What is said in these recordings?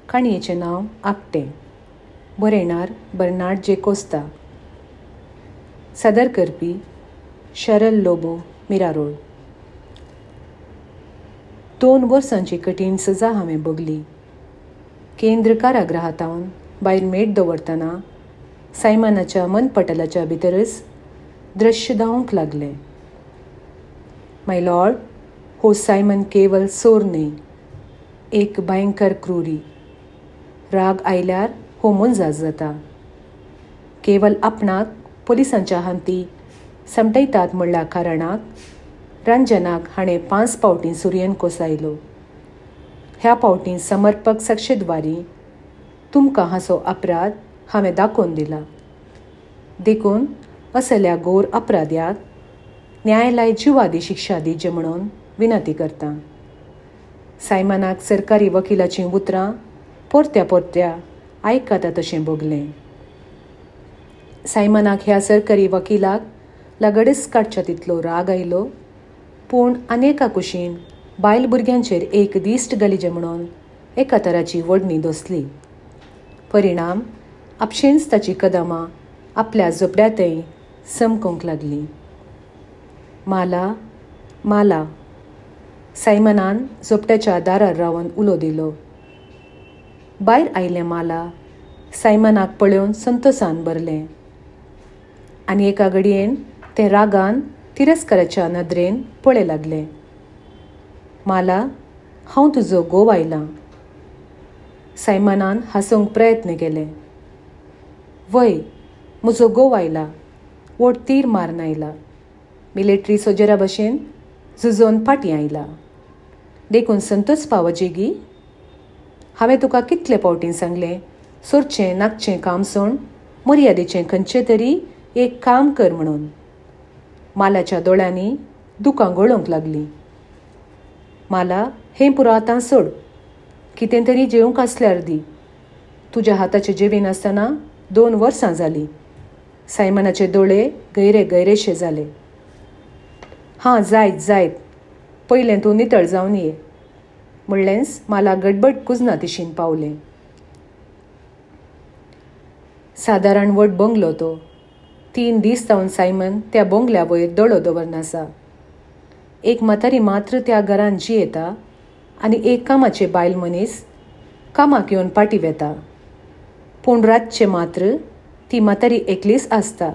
काणयेचें नांव आकटें. बरयणार बर्नार्ड जे कोस्ता. सादर करपी शरल लोबो, मिरा रोड. 2 वर्सांची कठीण सजा हांवें भोगली. केंद्र कारागृहांत भायर मेट दवरतना सायमनाच्या मनपटलाच्या भितरच दृश्य धांवंक लागलें. My Lord, हो सायमन केवल सोर न्हय, एक भयंकर क्रुरी. राग आयल्यार हो मोनजात जाता. केवल आपणाक पोलिसांच्या हाती समटयतात म्हणल्या कारणाक रंजनाक हाणें 5 फावटीं सुरयेन कोसायलो. ह्या फावटीं समर्पक साक्षेद्वारी तुमकां हाचो अपराध हांवें दाखोवन दिला. देखून असल्या घोर अपराध्याक न्यायालय जिवादी शिक्षा दिवची म्हणून विनंती करता. सायमनाक सरकारी वकिलाचीं उतरां परत्या परत्या आयकता तशें भोगलें. सायमनाक ह्या सरकारी वकिलाक लगडच काडच्या तितलो राग आयलो, पूण अनेका कुशीन बायल भुरग्यांचेर एक दिश्ट घालीजे म्हणून एका तराची वडणी दोसली. परिणाम आपशेंच ताची कदमां आपल्या झोपड्यांतय चमकूंक लागली. माला, माला, सायमनान झोपट्याच्या दारार रावन उलो दिलो. भायर आयलें माला सायमनाक पळोवन संतोसान भरलें आनी एका घडयेन तें रागान तिरस्काराच्या नदरेन पळय लागलें. माला, हांव तुजो घोव आयलां. सायमनान हांसूंक प्रयत्न केले. वय, म्हजो घोव आयला, वोट तीर मारून आयला, मिलिटरी सोजरा भशेन झुजोवन फाटीं आयला, देखून संतोष पावजेगी. हांवें तुका कितले फावटीं सांगलें, सोरचें नाकचें काम सोड, मर्यादेचें खंयचें तरी एक काम कर म्हणून. मालाच्या दोळ्यांनी दुकां गळोवंक लागलीं. माला, हें पुरो आतां सोड, कितें तरी जेवंक आसल्यार दी. तुज्या हाताचें जेवीन आसतना 2 वर्सां जालीं. सायमनाचे दोळे गैरे गैरेशे जाले. हां, जायत जायत, पयलें तूं नितळ जावन ये म्हणलेंच माला गडबड कुजना तिशीन पावलें. सादारण व्हड बंगलो तो. 3 दीस जावन सायमन त्या बंगल्या वयर दोळो दवरनासा. एक म्हातारी मात्र त्या घरान जियेता आनी एक कामाचे बायल मनीस कामाक येवन फाटीं वेता. पूण रातचें मात्र ती म्हातारी एकलीच आसता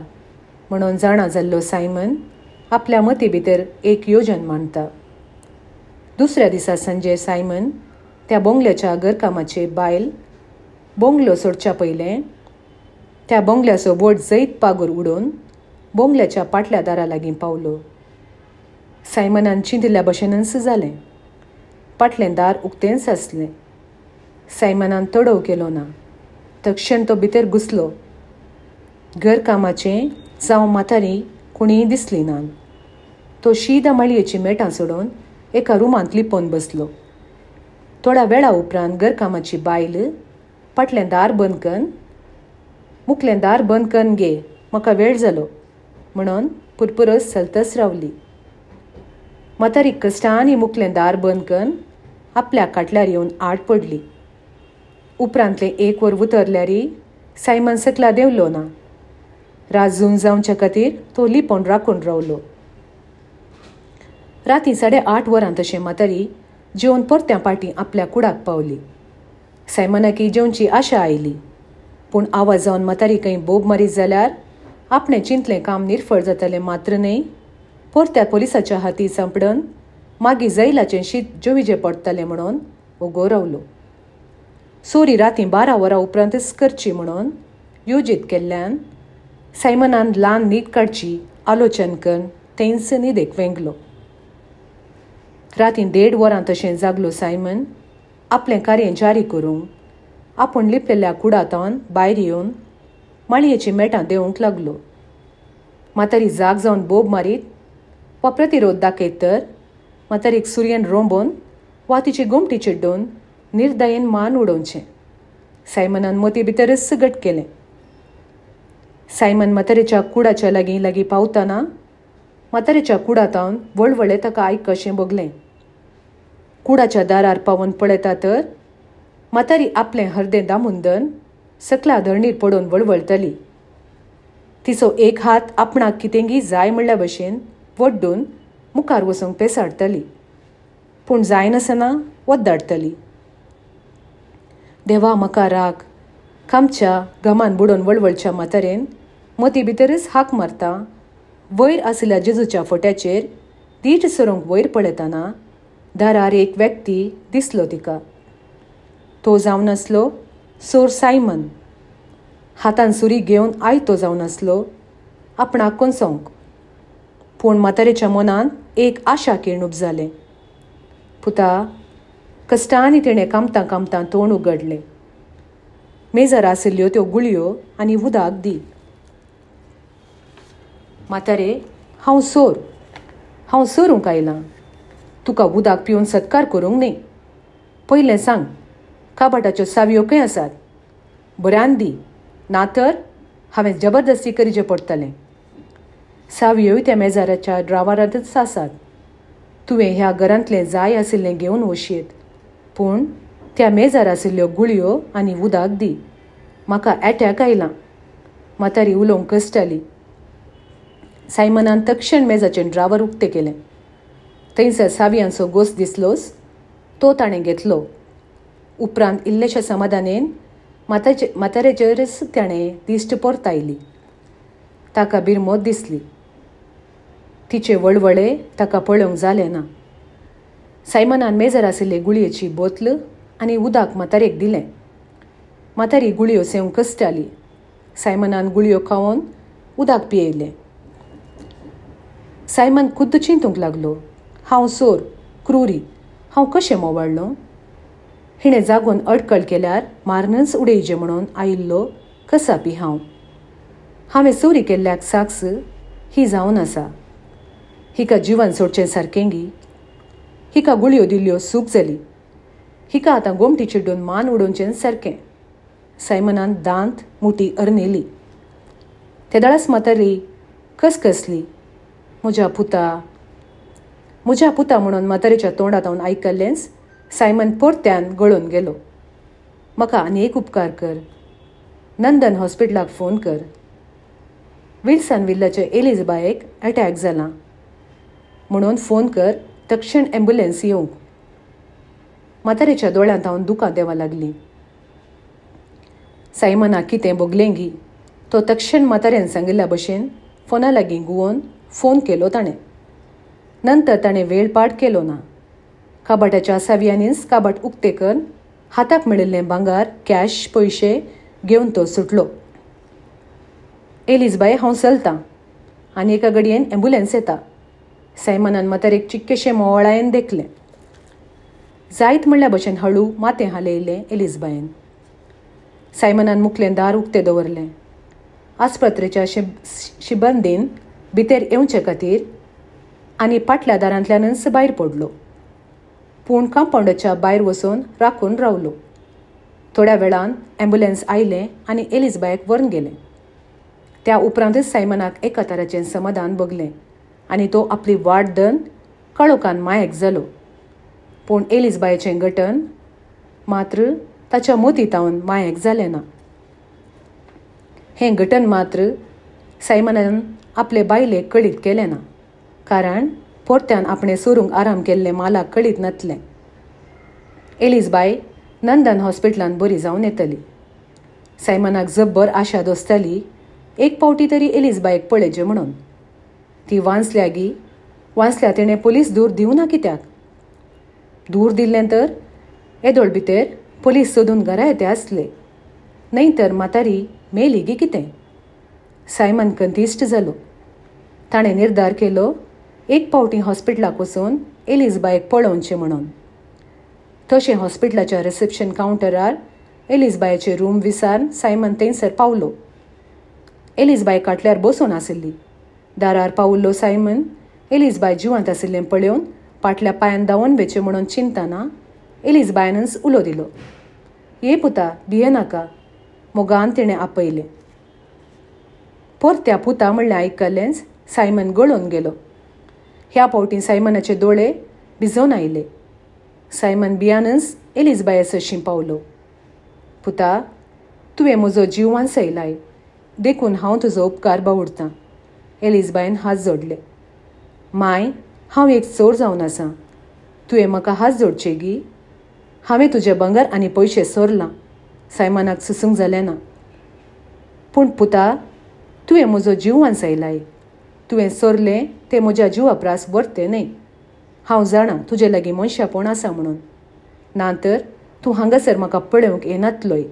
म्हणून जाणा जाल्लो सायमन आपल्या मती भितर एक योजन मांडटा. दुसऱ्या दिसा सांजे सायमन त्या बंगल्याच्या घरकामाचे बायल बंगलो सोडच्या पयलें त्या बंगल्याचो व्हड जैत पागोर उडोवन बंगल्याच्या पाटल्या दारा लागीं पावलो. सायमनान चिंतिल्ल्या भशेनच जालें. पाटलें दार उक्तेंच आसलें. सायमनान तडव केलो ना. तक्षण तो भितर घुसलो. घरकामाचें जावं म्हातारी कोणीय दिसली ना. तो शीदा माळयेचीं मेटां सोडून एका रुमांत लिपोवन बसलो. थोड्या वेळा उपरांत घरकामाची बायल पाटलें दार बंद करून, मुकलें दार बंद करून गे, म्हाका वेळ जालो म्हणून पुरपुरस चलतच रावली. म्हातारी कश्टांनी मुकलें दार बंद करून आपल्या काटल्यार येवन आड पडली. उपरांतलें 1 वर उतरल्यारी सायमन सकला देंवलो ना. राजून जावच्या खातीर तो लिपोवन राखून रावलो. राती 8:30 वरां तशें म्हातारी जेवन परत्या पाटी आपल्या कुडाक पावली. सायमनाकी जेवची आशा आयली, पूण आवाज जावन म्हातारी खंय बोब मारीत जाल्यार आपणें चिंतलें काम निर्फळ जातालें मात्र न्हय, परत्या पोलिसाच्या हाती सांपडून मागीर जैलाचें शीत जेविजें पडटलें म्हणून ओगो रावलो. सोरी राती 12 वरां उपरांतच करची म्हणून योजीत केल्ल्यान सायमनान ल्हान न्हीद काडची आलोचन करून तेंच न्हिदेक वेंगलो. राती 1.5 वरां तशें जागलो सायमन आपलें कार्य जारी करूंक आपूण लिपलेल्या कुडांतावन भायर येवन माळयेचीं मेटां देंवूंक लागलो. म्हातारी जाग जावन बोब मारीत वा प्रतिरोध दाखयत तर म्हातारीक सुरयेन रोंबोवन वा तिची गोमटी चिड्डून निर्दयेन मान उडोवचें. सायमनान मती भितरच गट केलें. सायमन म्हातारेच्या कुडाच्या लागीं लागीं पावतना म्हातारेच्या कुडांतावन वळवळे ताका आयकशें भोगलें. कुडाच्या दारार पावून पळयता तर म्हातारी आपलें हरदें दामुंदन सकला धरणीर पडून वळवळटली. तिचो एक हात आपणाक कितेंगी जाय म्हणल्या भशेन वड्डून मुखार वचूंक पेसाडटली, पूण जायनासतना वद्दाडटली. देवा म्हाका राग. कामच्या घामान बुडोवन वळवळच्या म्हातारेन मती भितरच हाक मारता वयर आशिल्ल्या जेजूच्या फोट्याचेर दीट सरूंक वयर पळयतना दारार एक व्यक्ती दिसलो तिका. तो जावन आसलो सोर सायमन. हातान सुरी घेवन आयतो जावन आसलो आपणाक कोसोंक. पूण म्हातारेच्या मनांत एक आशा किरण जालें. पुता, कश्टांनी तिणें कामतां कामतां तोंड उगडलें. मेजार आशिल्ल्यो त्यो गुळयो आनी उदक दी. म्हातारे, हांव सोर, हांव सोरूंक आयलां. तुका उदक पिवन सत्कार करूंक न्ही. पयलें सांग, काबाटाच्यो सावयो खंय आसात? बऱ्यान दी, ना तर हांवें जबरदस्ती करचें पडटलें. सावयोय त्या मेजाराच्या ड्रावरांतच आसात. तुवें ह्या घरांतलें जाय आशिल्लें घेवन वशयेत, पूण त्या मेजार आशिल्ल्यो गुळयो आनी उदक दी. म्हाका एटॅक आयलां. म्हातारी उलोवंक कश्टाली. सायमनान तक्षण मेजाचें ड्रावर उक्तें केलें. थंयसर सावयांचो गोस दिसलोच, तो ताणें घेतलो. उपरांत इल्लेशा समाधानेन म्हातारेचेरच ताणें दिश्ट परतायली. ताका बिरमोत दिसली. तिचे वळवळे ताका पळोवंक जालें ना. सायमनान मेजार आशिल्ले गुळयेची बोतल आनी उदक म्हातारेक दिलें. म्हातारी गुळयो सेवंक कश्टाली. सायमनान गुळयो खावन उदक पियेलें. सायमन खुद्द चिंतूंक लागलो, हांव सोर, क्रुरी, हांव कशें मोवाळ्ळो? हिणें जागोवन अडकळ केल्यार मारनच उडयचे म्हणून आयिल्लो कसापी हांव. हांवें चोरी केल्ल्याक साक्ष ही जावन आसा. हिका जिवन सोडचें सारकें गी? हिका गुळयो दिल्ल्यो सूख जाली. हिका आतां गोमटी चिड्डून मान उडोवचें सारकें. सायमनान दांत मुठी अरनेली. तेदळाच म्हातारी कसकसली. म्हज्या पुता, म्हज्या पुता म्हणून म्हातारेच्या तोंडांत हांव आयकल्लेंच सायमन परत्यान गळून गेलो. म्हाका आनी एक उपकार कर, नंदन हॉस्पिटलाक फोन कर. विल्सन विल्लाचे एलिजबायेक अटॅक जाला म्हणून फोन कर, तक्षण ॲम्ब्युलन्स येवंक. म्हातारेच्या दोळ्यांत हांव दुकां देवा लागलीं. सायमनाक कितें भोगलें गी? तो तक्षण म्हातारेन सांगिल्ल्या भशेन फोना लागीं गुवोन फोन केलो ताणें. नंतर ताणें वेळ पाड केलो ना. काबाटाच्या सावयांनीच काबाट उक्तें कर हाताक मेळिल्लें भांगर, कॅश, पयशे घेवन तो सुटलो. एलिजबाय, हांव चलतां. आनी एका घडयेन ॲम्ब्युलन्स येता. सायमनान म्हातारेक चिक्केशें मोवाळायेन देखलें. जायत म्हणल्या भशेन हळू माथें हालयलें एलिजबायन. सायमनान मुखलें दार उक्तें दवरलें. आस्पत्रेच्या शिबंदीन भितर येवचे खातीर आनी फाटल्या दारांतल्यानच भायर पडलो. पूण कंपावंडाच्या भायर वचून राखून रावलो. थोड्या वेळान ॲम्ब्युलन्स आयलें आनी एलिजबायक व्हरून गेलें. त्या उपरांतच सायमनाक एका तराचें समाधान भोगलें आनी तो आपली वाट दन काळोखान मायेक जालो. पूण एलिजबायचें गटन मात्र ताच्या मोतीतावन मायेक जालें ना. हें गटन मात्र सायमनान आपले बायलेक कळीत केलें ना, कारण परत्यान आपणें सोरूंक आराम केल्लें मालाक कळीत नातलें. एलिजबाय नंदन हॉस्पिटलांत बरी जावन येतली. सायमनाक जब्बर आशा दोसताली एक पावटी तरी एलिजबायक पळयचें म्हणून. ती वांचल्या गी? वांचल्या तिणें पोलीस दूर दिवं ना कित्याक? दूर दिल्लें तर येदोळ भितर पोलीस सोदून घरा येते आसले, न्हय तर म्हातारी मेली गी कितें? सायमन कंतिश्ट जालो. ताणें निर्धार केलो एक पावटी हॉस्पिटलाक वचून एलिजबायक पळोवचें म्हणून. तशें हॉस्पिटलाच्या रिसेप्शन कावंटरार एलिजबायचें रूम विसार सायमन थंयसर पावलो. एलिजबाय काटल्यार बसून आशिल्ली. दारार पावल्लो सायमन एलिजबाय जिवांत आशिल्लें पळोवन फाटल्या पांयान धांवन वेचें म्हणून चिंतना एलिजबायनच उलो दिलो. ये पुता, भियेनाका. मोगान तिणें आपयलें. परत्या पुता म्हणलें आयकल्लेंच सायमन गळून गेलो. ह्या फावटी सायमनाचे दोळे भिजोवन आयले. सायमन बियानच एलिजबाये सरशीं पावलो. पुता, तुवें म्हजो जीव वांचयलाय, देखून हांव तुजो उपकार बावुडतां. एलिजबायन हात जोडले. माय, हांव एक चोर जावन आसां. तुवें म्हाका हात जोडचे गी? हांवें तुजें भांगर आनी पयशे सोरलां. सायमनाक सुसूंक जालें ना. पूण पुता, तुवें म्हजो जीव वांचयलाय. तुवें सोरलें तें म्हज्या जिवा प्रास व्हरतें न्हय. हांव जाणा तुजे लागीं मनशापण आसा म्हणून, ना तर तूं हांगासर म्हाका पळोवंक येनातलोय.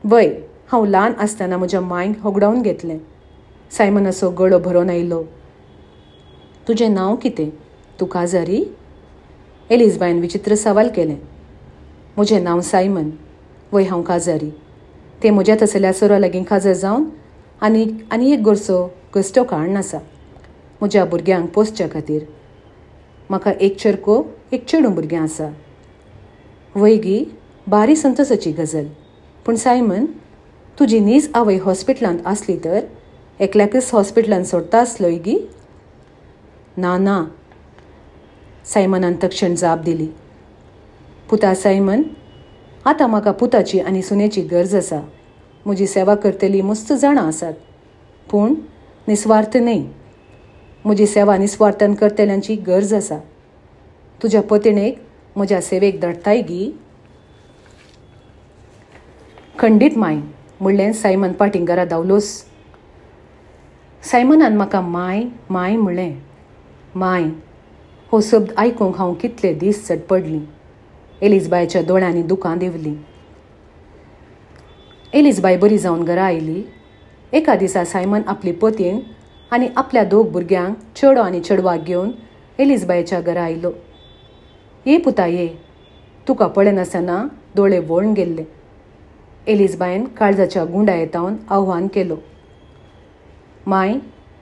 वय, हांव ल्हान आसतना म्हज्या मांयक होगडावन घेतलें. सायमनाचो गळो भरोन आयलो. तुजें नांव कितें? तूं काजारी? एलिजबायन विचित्र सवाल केलें. म्हजें नांव सायमन. वय, हांव काजारी. तें म्हज्या तसल्या सोरा लागीं काजार जावन आनी आनी एक गोरसो गस्टो काडून आसा म्हज्या भुरग्यांक पोसच्या खातीर. म्हाका एक चेरको एक चेडूं भुरगें आसा. वय गी, बारी संतोसाची गजल. पूण सायमन, तुजी नीज आवय हॉस्पिटलांत आसली तर एकल्याकच हॉस्पिटलांत सोडटा आसलोय गी? ना ना, सायमनान तक्षण जाप दिली. पुता सायमन, आतां म्हाका पुताची आनी सुनेची गरज आसा. म्हजी सेवा करतली मस्त जाणां आसात, पूण निस्वार्थ न्हय. म्हजी सेवा निस्वार्थान करतल्यांची गरज आसा. तुज्या पतिणेक म्हज्या सेवेक धाडटाय गी? खंडीत माय, म्हणलें सायमन पाटीं घरा धांवलोच. सायमनान म्हाका माय माय म्हणलें. माय हो शब्द आयकूंक हांव कितले दीस चडपडलीं. एलिजबायच्या दोळ्यांनी दुकां देंवलीं. एलिजबाय बरी जावन घरा आयली. एका दिसा सायमन आपली पतीण आनी आपल्या दोग भुरग्यांक, चेडो आनी चेडवाक घेवन एलिजबायच्या घरा आयलो. ये पुता ये, तुका पळयनासतना दोळे वळून गेल्ले. एलिजबायन काळजाच्या गुंडायेतावन आव्हान केलो. माय,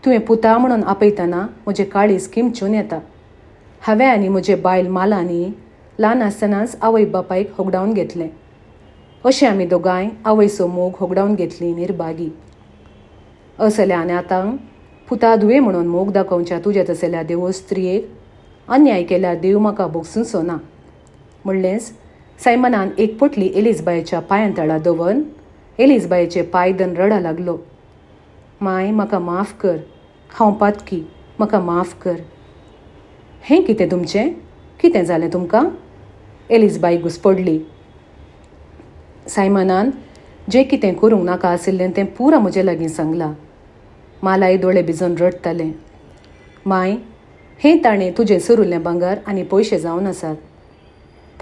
तुवें पुता म्हणून आपयतना म्हजें काळीज किमचून येता. हांवें आनी म्हजे बायल मालांनी ल्हान आसतनाच आवय बापायक होगडावन घेतलें. अशें आमी दोगांय आवयचो मोग होगडावन घेतली निर्भागी. असल्या अनाथांक पुता धुवे म्हणून मोग दाखोवच्या तुज्या तसल्या देव स्त्रियेक अन्याय केल्यार देव म्हाका भोगसुचो ना. म्हणलेंच सायमनान एक पोटली एलिजबायच्या पांयां तळा दवरून एलिजबायचे पांय दन रडा लागलो. माय, म्हाका माफ कर, हांव पातकी, म्हाका माफ कर. हें कितें तुमचें? कितें जालें तुमकां? एलिजबाय घुसपडली. सायमनान जें कितें करूंक नाका आशिल्लें तें पुरा म्हजे लागीं सांगलां. मालाय दोळे भिजून रडटालें. माय, हें ताणें तुजें सुरुल्लें भांगर आनी पयशे जावन आसात.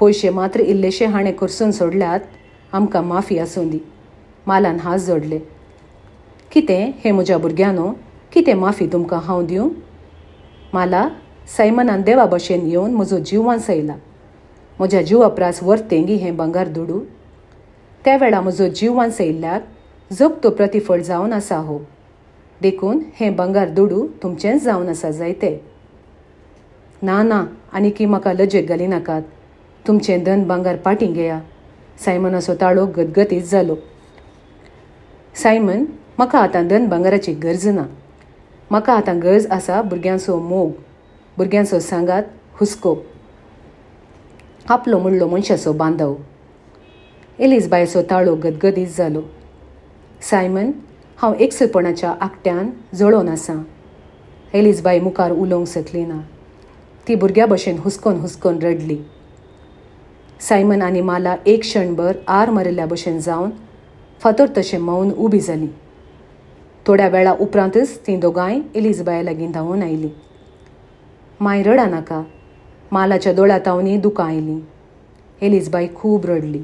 पयशे मात्र इल्लेशे हाणें खर्चून सोडल्यात, आमकां माफी आसूं दी. मालान हात जोडले. कितें हें म्हज्या भुरग्यांनो, कितें माफी तुमकां हांव दिवं? माला, सायमनान देवा भशेन येवन म्हजो जीव वांचयला. म्हज्या जिवा प्रास व्हरतेंगी हें भांगर दुडू? त्या वेळा म्हजो जीव वांचयल्ल्याक जगतो प्रतिफळ जावन आसा हो. देखून हें भांगर दुडू तुमचेंच जावन आसा जायते. ना ना, आनी की म्हाका लजेक घालिनाकात. तुमचें धन भांगर पाटीं घेया. सायमनाचो ताळो गदगदीत जालो. सायमन, म्हाका आतां धन भांगराची गरज ना. म्हाका आतां गरज आसा भुरग्यांचो मोग, भुरग्यांचो सांगात, हुस्को, आपलो म्हणलो मनशाचो बांदव. एलिजबायचो ताळो गदगदीत जालो. सायमन, हांव एकसुरपणाच्या आकट्यान जळोन आसां. एलिजबाय मुखार उलोवंक शकली ना. ती भुरग्या भशेन हुस्कोन हुस्कोन रडली. सायमन आनी माला एक क्षणभर आर मारिल्ल्या भशेन जावन फातर तशें मौन उबी जाली. थोड्या वेळा उपरांतच तीं दोगांय एलिजबाय लागीं धांवून आयलीं. माय, रडा नाका. मालाच्या दोळ्या तावनी दुकां आयलीं. एलिजबाय खूब रडली.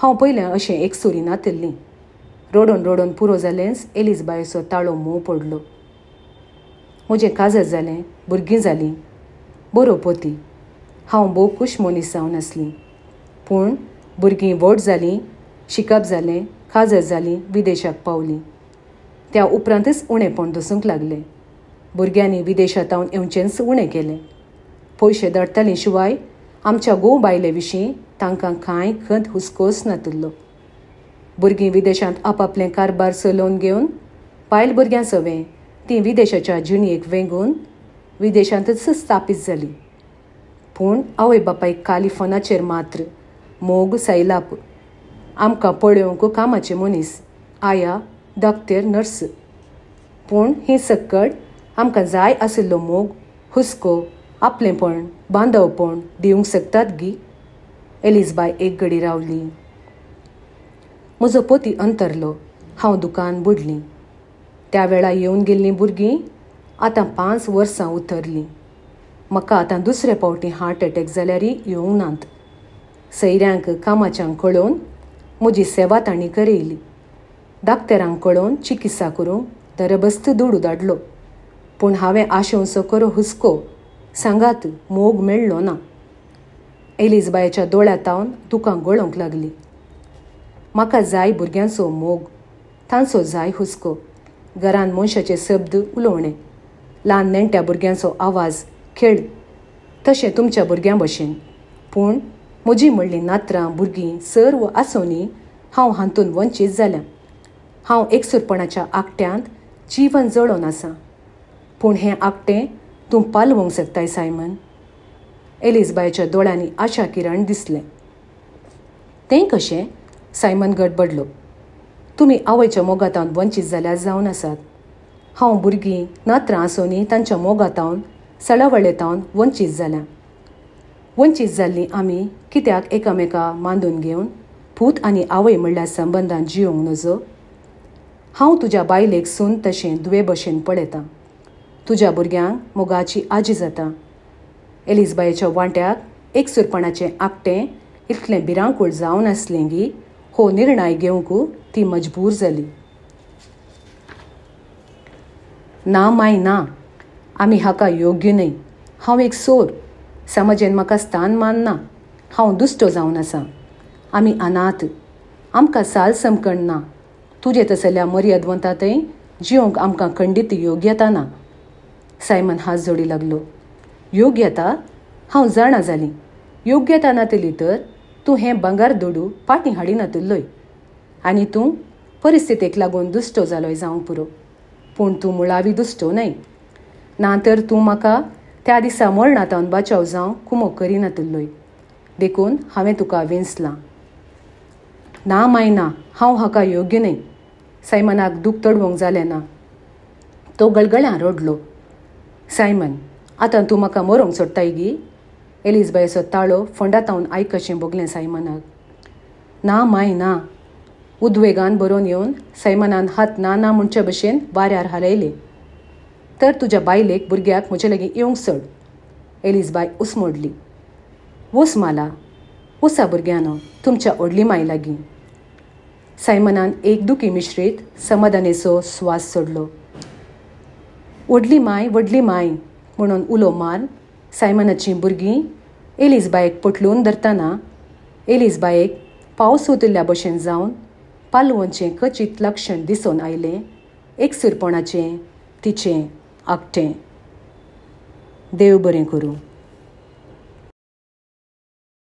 हांव पयलें अशें एकसुरी नातिल्लीं. रडून रडून पुरो जालेंच एलिजबायचो ताळो मोव पडलो. म्हजें काजर जालें, भुरगीं जालीं, बरो पोती. हांव भोव खूश मनीस जावन आसलीं. पूण भुरगीं व्हड जालीं, शिकप जालें, काजर जालीं, विदेशाक पावलीं. त्या उपरांतच उणेपण दसूंक लागलें. भुरग्यांनी विदेशांत येवचेंच उणें केलें. पयशे धाडटालीं शिवाय आमच्या घोव बायले विशीं तांकां कांय खंत हुस्कोच नातिल्लो. भुरगीं विदेशांत आपापलें कारबार चलोवन घेवन बायल भुरग्यां सवें तीं विदेशाच्या जिणयेक वेंगून विदेशांतच स्थापीत जालीं. पूण आवय बापायक काली फोनाचेर मात्र मोग सैलाप. आमकां पळोवंक कामाचे मनीस, आया, दाक्तेर, नर्स. पूण ही सक्कड आमकां जाय आशिल्लो मोग, हुस्को, आपलेंपण, बांदवपण दिवंक शकतात गी? एलिजबाय एक घडी रावली. म्हजो पती अंतरलो. हांव दुकान बुडली. त्या वेळा येवन गेल्लीं भुरगीं आतां 5 वर्सां उतरलीं. म्हाका आतां दुसरे फावटी हार्ट एटॅक जाल्यारय येवंक नात. सैऱ्यांक कामाच्यांक कळोवन म्हजी सेवा तांणी करयली. दाक्तेरांक कळोवन चिकित्सा करूंक दरबस्त दुडू धाडलो. पूण हांवें आशेवचो खरो हुस्को, सांगात, मोग मेळ्ळो ना. एलिजबायच्या दोळ्यांतावन दुकां गळोवंक लागली. म्हाका जाय भुरग्यांचो मोग, तांचो जाय हुस्को, घरान मनशाचे शब्द उलोवणें, ल्हान नेण्ट्या भुरग्यांचो आवाज, खेळ, तशें तुमच्या भुरग्यां भशेन. पूण म्हजी म्हणलीं नात्रां भुरगीं सर्व आसोनी हांव हातून वंचीत जाल्या. हांव एकसुरपणाच्या आकट्यांत जिवन जळोवन आसा. पूण हें आकटें तूं पालवंक शकताय सायमन. एलिजबायच्या दोळ्यांनी आशा किरण दिसलें. तें कशें? सायमन गडबडलो. तुमी आवयच्या मोगातावन वंचीत जाल्यार जावन आसात. हांव भुरगीं नात्रां आसोनी तांच्या मोगातावन सळावळेतावन वंचीत जाल्या. वंचीत जाल्लीं आमी कित्याक एकामेका मांदून घेवन पूत आनी आवय म्हणल्यार संबंदान जियोंक नजो? हांव तुज्या बायलेक सून तशें धुवे भशेन पळयतां. तुज्या भुरग्यांक मोगाची आजी जाता. एलिजबायेच्या वांट्याक एकसुरपणाचें आकटें इतलें भिरांकूळ जावन आसलें गी हो निर्णय घेवंक ती मजबूर जाली. ना माय ना, आमी हाका योग्य न्हय. हांव एक सोर, समाजेन म्हाका स्थान मानना. हांव दुश्टो जावन आसा. आमी अनाथ, आमकां साल समकण ना. तुजे तसल्या मर्यादवंता थंय जियोंक आमकां खंडीत योग्यता ना. सायमन हात जोडी लागलो. योग्यता? हांव जाणा जाली. योग्यता नातली तर तूं हें भांगर दुडू पाटीं हाडिनातलोय. आनी तूं परिस्थितीक लागून दुश्टो जालोय जावंक पुरो, पूण तूं मुळावी दुश्टो न्हय. ना तर तूं म्हाका त्या दिसा मरणांतावन बाचाव जावंक कुमोक करिनातलोय. देखून हांवें तुका वेंचलां. ना माय ना, हांव हाका योग्य न्हय. सायमनाक दूख तडवंक जालें ना. तो गळगळ्यां रडलो. सायमन, आतां तूं म्हाका मरोंक सोडटाय गी? एलिजबायेचो ताळो फोंडातावन आयकशें भोगलें सायमनाक. ना माय ना. उद्वेगान बरोवन येवन सायमनान हात ना ना म्हणचे भशेन वाऱ्यार हालयले. तर तुज्या बायलेक भुरग्याक म्हजे लागीं येवंक सोड. एलिजबाय उसमोडली. वोस माला, वोसा भुरग्यानो तुमच्या व्हडली माय लागीं. सायमनान एक दुखी मिश्रीत समाधानेचो स्वास सोडलो. व्हडली माय, व्हडली माय म्हणून उलो मार सायमनाचीं भुरगीं एलिजबायेक पोटलून धरतना एलिजबायेक पावस उतिल्ल्या भशेन जावन पालवंचें कचीत लक्षण दिसून आयलें. एकसुरपणाचें तिचें आकटें. देव बरें करूं.